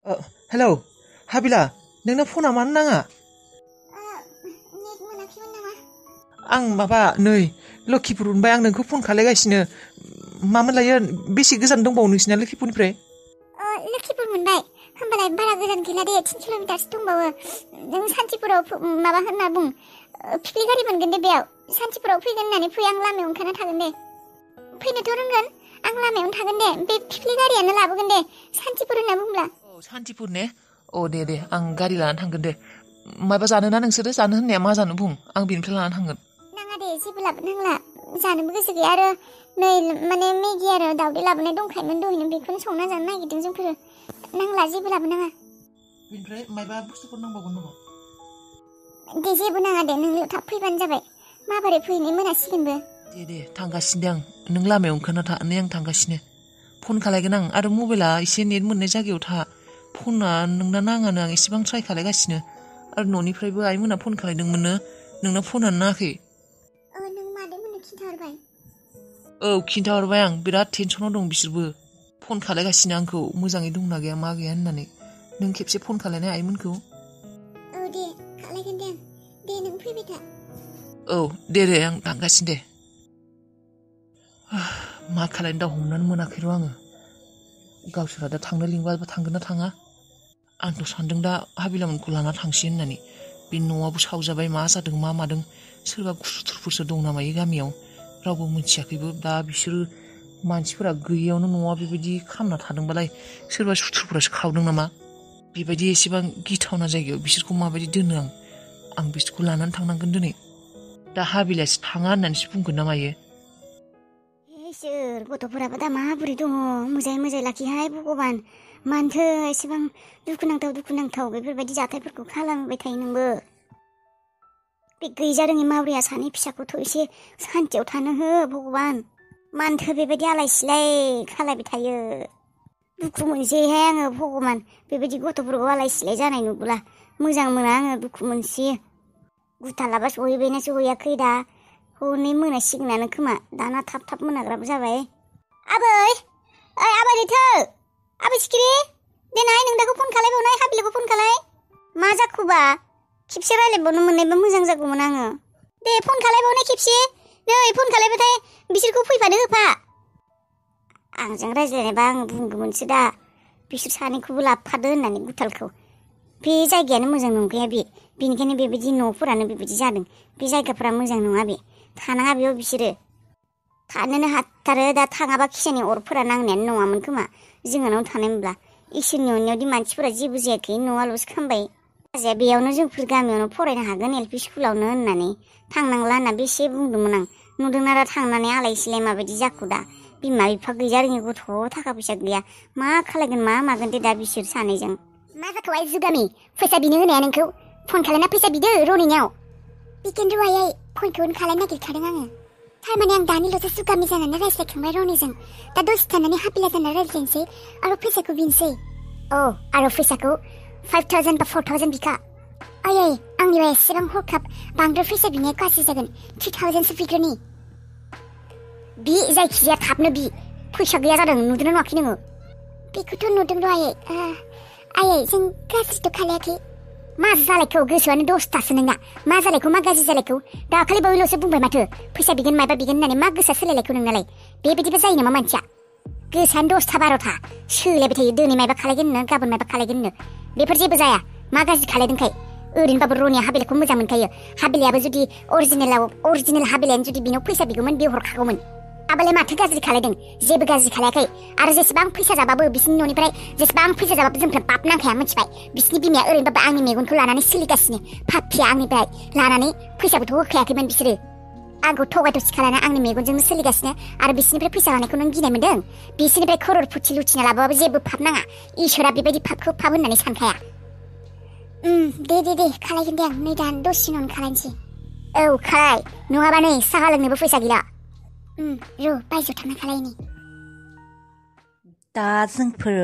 Hello हाबिला नोंना फना मानो नाङा? नेट मोनाखैमोन नामा? आं माबा नै लखिपुर मोनबाय आं नोंखौ फन खालायगासिनो मामोन लायो बेसे गोजान दंबावो नोंसिना लखिपुरनिफ्राय? लोखिपुर मोनबाय होमबालाय बारा गोजान गैला दे 3 किल'मिटारसो दंबावो नों सान्थिपुराव माबा होनना बुं फिफ्लि गारि मोनगोन दे बेयाव सान्थिपुराव फैगोन होननानै फै आं लामायाव ओंखारना थागोन दे फैनोथ' रोंगोन आं लामायावनो थागोन दे बे फिफ्लि गारियानो लाबोगोन दे सान्थिपुर होनना बुंब्ला सान्थिपुर ने दे आं गारि लानानै थांगोन दे माबा जानोना नोंसोरो जानो होननाया मा जानो बुं आं बेनिफ्राय लानानै थांगोन नाङा दे जेबो लाबोनांला जानोबो गोसो गैया आरो नै माने मेगि आरो दावदै लाबोनाय दंखायोमोन दहायनो बेखौनो संना जानो नागिरदों जोंफोरो नांला जेबो लाबोनाङा बेनिफ्राय मायबा बुस्थुफोर नांबावगोन नामा? दे जेबो नाङा दे नोंल' थाब फैबानो जाबाय माबोरै फैनाय मोनासिगोनबो दे थांगासिनो दे आं नों लामायाव ओंखारना था नै आं थांगासिनो फन खालायगोन आं आरो मबाइला एसे नेट मोननाय जायगायाव था फना नोंना नाङानो आं एसेबां ट्राइ खालायगासिनो आरो न'निफ्रायबो आइमोना फन खालायदोंमोननो नोंना फनानो नाङाखै नों मादैमोननो खिन्थाहरबाय? औ खिन्थाहरबाय आं बिराद टेनसनाव दं बिसोरबो फन खालायगासिनो आंखौ मोजाङै दंना गैया मा गैया होननानै नों खेबसे फन खालायनाय आइमोनखौ दे खालायगोन दे नों फैबाय था दे आं थांगासिनो दे मा खालायनो दा हमनानै मोनाखै र' आङो गावसोरा दा थांनो लिंबा थांगोन ना थाङा आंथ' सानदों दा हाबिलामोनखौ लाना थांसै होननानै बे न'आबो सावजाबाय मा जादों मा मादों सोरबा गुसुथुरफोरसो दं नामायो गामियाव रावबो मिथियाखैबो दा बिसोरो मानसिफोरा गैयियावनो न'आ बेबायदि खामना थादोंबालाय सोरबा सुथुरफोरासो खावदों नामा बेबायदि एसेबां गिथावना जायगायाव बिसोरखौ माबायदि दोनो आं बिसोरखौ लानानै थांनांगोन दिनै दा हाबिलासो थाङा होननानैसो बुंगोन ना मायो इसोर गथ'फोराबो दा माबोरै दङ मोजाङै लाखिहाय भगबान मानोथो एसेबां दुखुनांथाव बेफोरबायदि जाथायफोरखौ खालामबाय थायो नोंबो बे गैजारोङै मावरिया सानै फिसाखौथ' एसे सान्थियाव थानो हो भगबान मानोथो बेबायदि आलाय सिलाय खालायबाय थायो दुखु मोनसैहाय आङो भगबान बेबायदि गथ'फोरखौ आलाय सिलाय जानाय नुब्ला मोजां मोना आङो दुखु मोनसैयो गुथालाबा सहैबायना सहैयाखै दा हनै मोनासिगोनानो खोमा दाना थाब मोनाग्राबो जाबाय आबै लैथो आबै सिखिरि देनाय नोंदाखौ फन खालायबावनाय हाबिलाखौ फन खालाय मा जाखोबा खेबसे रायलायबावनो मोननायबा मोजां जागौमोन आङो दे फन खालायबावनाय खेबसे नै फन खालायबाथाय बिसोरखौ फैफानो होफा आंजों रायज्लायनायबा आं बुंगौमोनसो दा बिसोर सानैखौबो लाबोफादो होननानै गुथालखौ बे जायगायानो मोजां नंखाया बेनिखायनो बेबायदि न'फोरानो बेबायदि जादों बे जायगाफोरा मोजां नङा थानाङा बेयाव बिसोरो थानोनो हाथारो दा थाङाबा खिसानि अरफोरा नांनायानो नङामोन खोमा जोंहानाव थानायमोनब्ला इसोरनि अननायावदि मानसिफोरा जेबो जायाखै न'आल'सो खामबाय बाजैया बेयावनो जोंफोर गामियावनो फरायनो हागोन एल पि स्कुलावनो होननानै थांनांला होनना बेसे बुंदोंमोन आं नुदोंना दा थांनानै आलाय सिलाय माबायदि जाखो दा बिमा बिफा गैजा रोङि गथ' थाखा फैसा गैया मा खालायगोन मा मागोन दे दा बिसोर सानैजों मा जाखो आइ जुगामि फैसा बिनो होनाया नोंखौ फन खालायना फैसा बिदो रनिनियाव बिकेन रुवायै फनखौनो खालायनो नागिरखादों आङो थारमाने आं दानिल'सो जुगामि जानानै रायज्लायखांबाय रनिजों दा दसे थानानै हाबिला जानानै रायज्लायनोसै आरो फैसाखौ बिनोसै आरो फैसाखौ 5,000 बा 4,000 बिखा आयै आंनिबा एसेबां हरखाब बांद्राय फैसा बिनाया गाज्रि जागोन 3,000सो बिग्रोनि बि जायखिजाया थाबनो बि फैसा गैया जादों नुदोंना नुवाखै नोङो बेखौथ' नुदों र' आयै जों गाज्रिथ' खालायाखै मा जालायखौ गोसोआनो दसथासो नोंना मा जालायखौ मा गाज्रि जालायखौ दाखालि बावैल'सो बुंबाय माथो फैसा बिगोन माबा बिगोन होननानै मा गोसोआ सोलायलायखौ नोंनालाय बेबायदिबो जायो नामा मानसिया गोसोआनो 10था 12था सोलायबाय थायो दिनै मायबा खालायगोन नो गाबोन मायबा खालायगोन नो बेफोर जेबो जाया मा गाज्रि खालायदोंखाय ओरैनोबाबो रनिया हाबिलाखौ मोजां मोनखायो हाबिलायाबो जुदि अरिजिनेल हाबिलायानो जुदि बिनाव फैसा बिगौमोन बे हरखागौमोन आबालाय माथो गाज्रि खालायदों जेबो गाज्रि खालायाखै आरो जेसेबां फैसा जाबाबो बिसिनि न'निफ्राय जेसेबां फैसा जाबाबो जोंफोर पाप नांखाया मिथिबाय बिसिनि बिमाया ओरैनोबाबो आंनि मेगनखौ लानानै सोलिगासिनो पापिया आंनिफ्राय लानानै फैसाबोथ' होखायाखैमोन बिसोरो आंखौ थगाय थसि खालायना आंनि मेगनजोंनो सोलिगासिनो आरो बिसिनिफ्राय फैसा लानायखौ नों गिनाय मोन्दों बिसिनिफ्राय खर'रफुथि लुथिना लाबाबो जेबो पाप नाङा इसोरा बेबायदि पापखौ पाप होननानै सानखाया दे खालायगोन दे आं नै दा दसे उनावनो खालायनोसै खालाय नङाबा नै साहा लोंनोबो फैसा गैला बायजोआव थांना खालायनि दा जोंफोर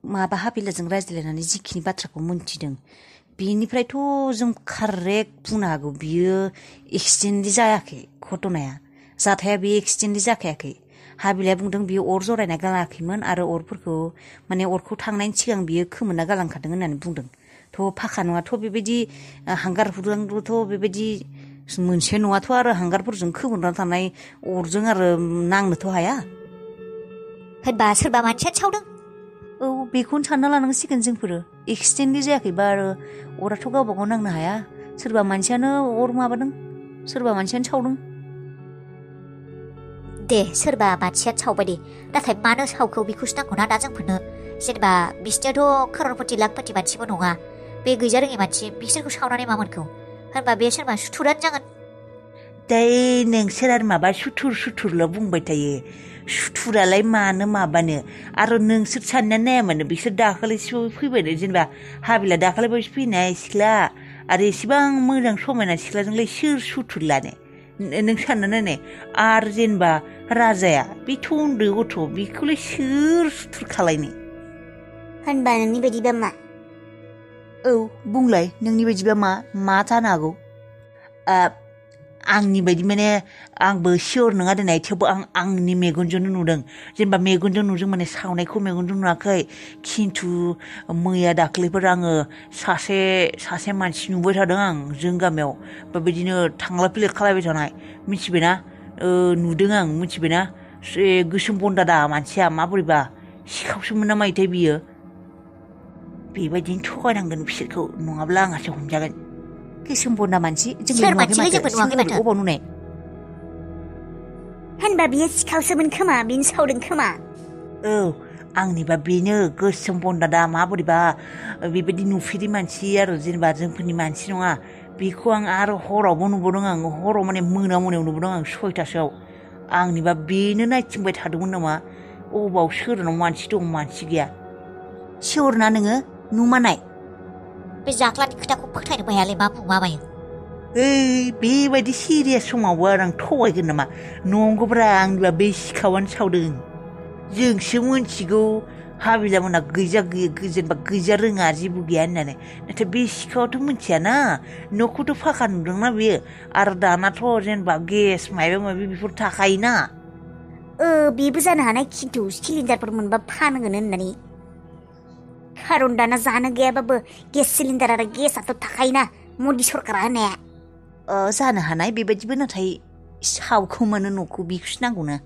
माबा हाबिलाजों रायज्लायनानै जिखिनि बाथ्राखौ मोनथिदों बेनिफ्रायथ' जों कारेक्ट बुंनो हागौ बियो एक्सिडेन्टलि जायाखै घटनाया जाथाया बे एक्सिडेन्टलि जाखायाखै हाबिलाया बुंदों बियो अर जरायना गालाङाखैमोन आरो अरफोरखौ माने अरखौ थांनायनि सिगां बियो खोमोरना गालांखादों होननानै बुंदों थ' फाखा नङाथ' बेबायदि हांगारफोरजोंथ' बेबायदि मोनसे नङाथ' आरो हांगारफोरजों खोमोरना थानाय अरजों आरो नांनोथ' हाया होनबा सोरबा मानसिया सावदों औ बेखौनो सानना लानांसिगोन जोंफोरो एक्सिडेन्टलि जायाखैबा आरो अराथ' गावबा गाव नांनो हाया सोरबा मानसियानो अर माबादों सोरबा मानसियानो सावदों दे सोरबा मानसिया सावबाय दे नाथाय मानो सावखौ बेखौसो नांगौना दा जोंफोरनो जेनेबा बिसोरथ' खर'रपति लाखपति मानसिबो नङा बे गैजा रोङि मानसि बिसोरखौ सावनानै मा मोनखौ होनबा बे सोरबा सुथुरानो जागोन दै नोंसोर आरो माबा सुथुरल' बुंबाय थायो सुथुरालाय मानो माबानो आरो नोंसोर साननाया नाया मानो बिसोर दाखालिसो फैबाय जेनेबा हाबिला दाखालिबावसो फैनाय सिख्ला आरो एसेबां मोजां समायना सिख्लाजोंलाय सोर सुथुर लानो नों सानना नायनाय आरो जेनेबा राजाया बेथ' उन्दै गथ' बेखौलाय सोर सुथुर खालायनो होनबा नोंनि बायदिबा मा औ बुंलाय नोंनि बायदिबा मा जानो हागौ आंनि बायदि माने आंबो सियर नङा दोननाय थेवबो आंनि मेगनजोंनो नुदों जेनेबा मेगनजों नुदों माने सावनायखौ मेगनजों नुवाखै खिन्थु मैया दाख्लैफोर आङो सासे मानसि नुबाय थादों आं जों गामियाव बेबायदिनो थांलाय फैलाय खालामबाय थानाय मिथिबायना नुदों आं मिथिबायना गोसोम बन्दादा मानसिया माबोरैबा सिखावसोमोन ना मायोथाय बियो बेबायदिनो थगायनांगोन बिसोरखौ नङाब्ला आंहासो हमजागोन गोसोम बन्दा मानसि सोर मानसिलाय जोंबो नुवाखै माथो अबाव नुनाय होनबा बियो सिखावसोमोन खोमा बिनो सावदों खोमा औ आंनिबा बेनो गोसोम बन्दादा माबोरैबा बेबायदि नुफेरि मानसि आरो जेनेबा जोंफोरनि मानसि नङा बेखौ आं आरो हरावबो नुबावदों आं हराव माने मोनायाव नुबोदों आं 6टासोआव आंनिबा बेनो नायथिंबाय थादोंमोन नामा अबाव सोरनाव मानसि दं मानसि गैया सिवरना नोङो नुमानाय बे जाख्लानि खोथाखौ फोथायनो बायालै मा बुं मा मायो बेबायदि सिरियास समावबो आरो आं थगायगोन नामा नंगौब्रा आंनिबा बे सिखावानो सावदों जोंसो मोनथिगौ हाबिलामोना जेनेबा गैजा रोङा जेबो गैया होननानै नाथाय बे सिखावाथ' मिथियाना न'खौथ' फाखा नुदोंना बेयो आरो दानाथ' जेनेबा गेस माबा माबि बेफोर थाखायोना बेबो जानो हानाय खिन्थु सिलिन्डारफोर मोनबा फानगोन होननानै खारन दाना जानो गैयाबाबो गेस सिलिन्डार आरो गेसआथ' थाखायोना मदि सरकारा होनाया जानो हानाय बेबायदिबो नाथाय सावखोमानो न'खौ बेखौसो नांगौना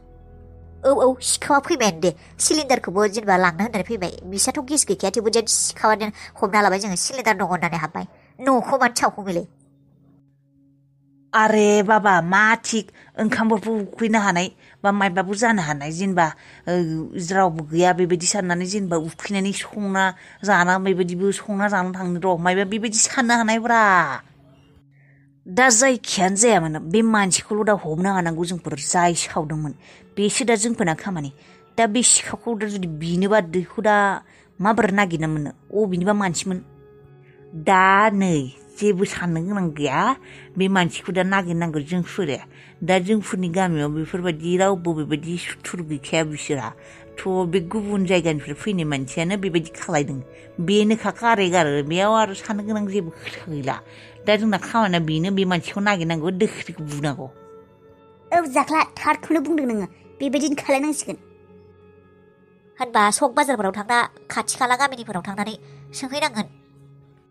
औ सिखावा फैबायानो दे सिलिन्डारखौबो जेनेबा लांनो होननानै फैबाय बिसाथ' गेस गैखाया थेवबो जेन सिखावानो हमना लाबाय जोङो सिलिन्डार दङ होननानै हाबबाय न'खौ मानो सावखौ बेलाय आरे बाबा मा थिक ओंखामफोरबो उखैनो हानाय बा मायबाबो जानो हानाय जेनेबा रावबो गैया बेबायदि साननानै जेनेबा उखैनानै संना जाना बेबायदिबो संना जानो थांनो र' मायबा बेबायदि साननो हानायब्रा दा जायखियानो जाया मानो बे मानसिखौल' दा हमनो हानांगौ जोंफोर जाय सावदोंमोन बेसो दा जोंफोरना खामानि दा बे सिखावखौ दा जुदि बिनोबा दैखौ दा माबोरै नागिरना मोननो अबेनिबा मानसिमोन दा नै जेबो साननो गोनां गैया बे मानसिखौ दा नागिरनांगौ जोंफोरो दा जोंफोरनि गामियाव बेफोरबायदि रावबो बेबायदि सुथुर गैखाया बिसोरहा थ' बे गुबुन जायगानिफ्राय फैनाय मानसियानो बेबायदि खालायदों बेनोखा कारेगार बेयाव आरो साननो गोनां जेबो खोथा गैला दा जोंना खामानिया बेनो बे मानसिखौ नागिरनांगौ दोखिखौ बुनांगौ जाख्ला थारखौनो बुंदों नोङो बेबायदिनो खालायनांसिगोन होनबा सक बाजारफोराव थांना खाथि खाला गामिनिफोराव थांनानै सोंहैनांगोन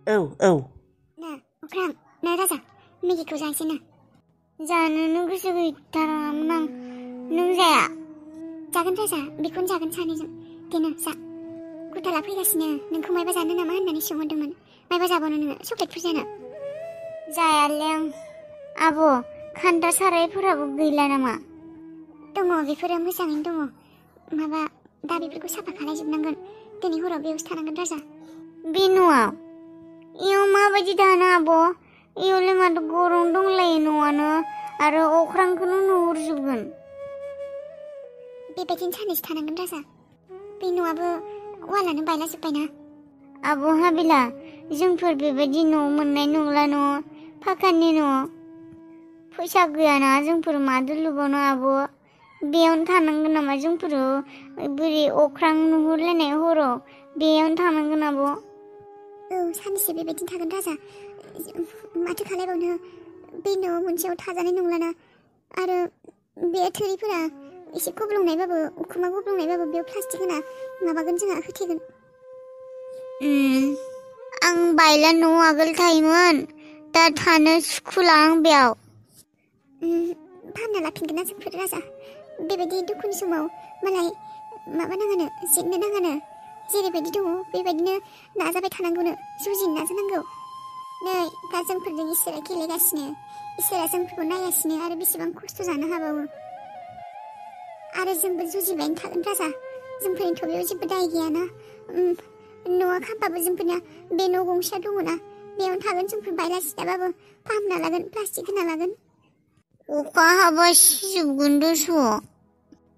औ अख्रां ना राजा मेगिखौ जासै ना जानोनो गोसो गैथारामोन आं नों जाया जागोन राजा बेखौनो जागोन सानैजों देनो जा गुदाला फैगासिनो नोंखौ मायबा जानो नामा होननानै सोंहरदोंमोन मायबा जाबावनो नोङो चक्लेटफोर जानो जायालै आं आब' खान्दा सारायफोराबो गैला नामा दङ बेफोरो मोजाङैनो दङ माबा दा बेफोरखौ साफा खालायजोबनांगोन दिनै हराव बेयावसो थानांगोन राजा बे न'आव इयाव माबायदि थानो आब' इयावलाय माथो गरम दंलायो न'आनो आरो अख्रांखौनो नुहुरजोबगोन बेबायदिनो सानैसो थानांगोन राजा बे न'आबो वालानो बायलाजोब्बायना आब' हाबिला जोंफोर बेबायदि न' मोननाय नंला न' फाखानि न' फैसा गैयाना जोंफोर मादो लुबावनो आब' बेयावनो थानांगोन नामा जोंफोर बोरै अख्रां नुहुरलायनाय हराव बेयावनो थानांगोन आब' सानैसो बेबायदिनो थागोन राजा माथो खालायबावनो बे न' मोनसेयाव थाजानाय नंलाना आरो बे थोरिफोरा एसे गब्लंनायबाबो उखुमा गब्लंनायबाबो बेयाव प्लास्टिक होना माबागोन जोंहा होथेगोन। आं बायला न'आव आगोल थायोमोन दा थानो सुखुला आं बेयाव। फाहामना लाफिनगोन ना जोंफोर राजा बेबायदि दुखुनि समाव मालाय माबा नाङानो जेननो नाङानो जेरैबायदि दङ बेबायदिनो नाजाबाय थानांगौनो जुजिनो नाजानांगौ। नै दा जोंफोरजों इसोरा गेलेगासिनो इसोरा जोंफोरखौ नायगासिनो आरो बेसेबां खस्थ' जानो हाबावो आरो जोंबो जुजिबायनो थागोन राजा जोंफोरनिथ' बेयाव जेबो दाय गैयाना। न'आ खामबाबो जोंफोरनिया बे न' गंसेया दङना बेयावनो थागोन जोंफोर बायला जिलाबाबो फाहामना लागोन प्लास्टिक होना लागोन। अखा हाबा सिजोबगोन दस'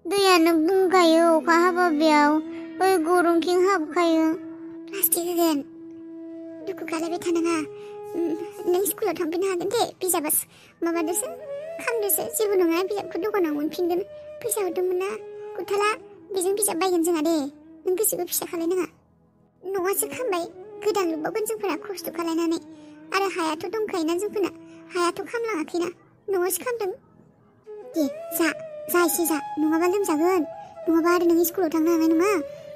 दैयानो बुंखायो अखा हाबा बेयाव ओइ गरंथिं हाबखायो। प्लास्टिक होगोन दुखु खालायबाय थानाङा नों स्कुलाव थांफिननो हागोन दे बिजाबा माबादोसो खामदोसो जेबो नङा बिजाबखौ दखानाव मोनफिनगोन फैसा हरदोंमोन ना गुरथाला बेजों बिजाब बायगोन जोंहा दे नों गोसोखौ फिसा खालायनाङा। न'आसो खामबाय गोदान लुबावगोन जोंफोरा खस्थ' खालायनानै आरो हायाथ' दंखायोना जोंफोरना हायाथ' खामलाङाखैना न'आसो खामदों। दे जा एसे जा नङाबा लोमजागोन नङाबा आरो नों स्कुलाव थांनो हानाय नङा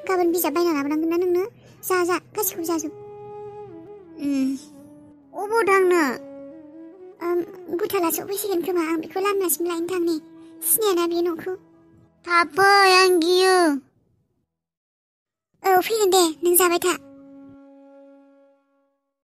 गाबोन बिजाब बायना लाबोनांगोन ना नोंनो जा गासिखौबो जाजोब। अबाव थांनो? गुथाला सफैसिगोन खोमा आं बेखौ लामासिम लायनो थांनि सिनायाना बे न'खौ। थाब फै आं गियो। औ फैगोन दे नों जाबाय था।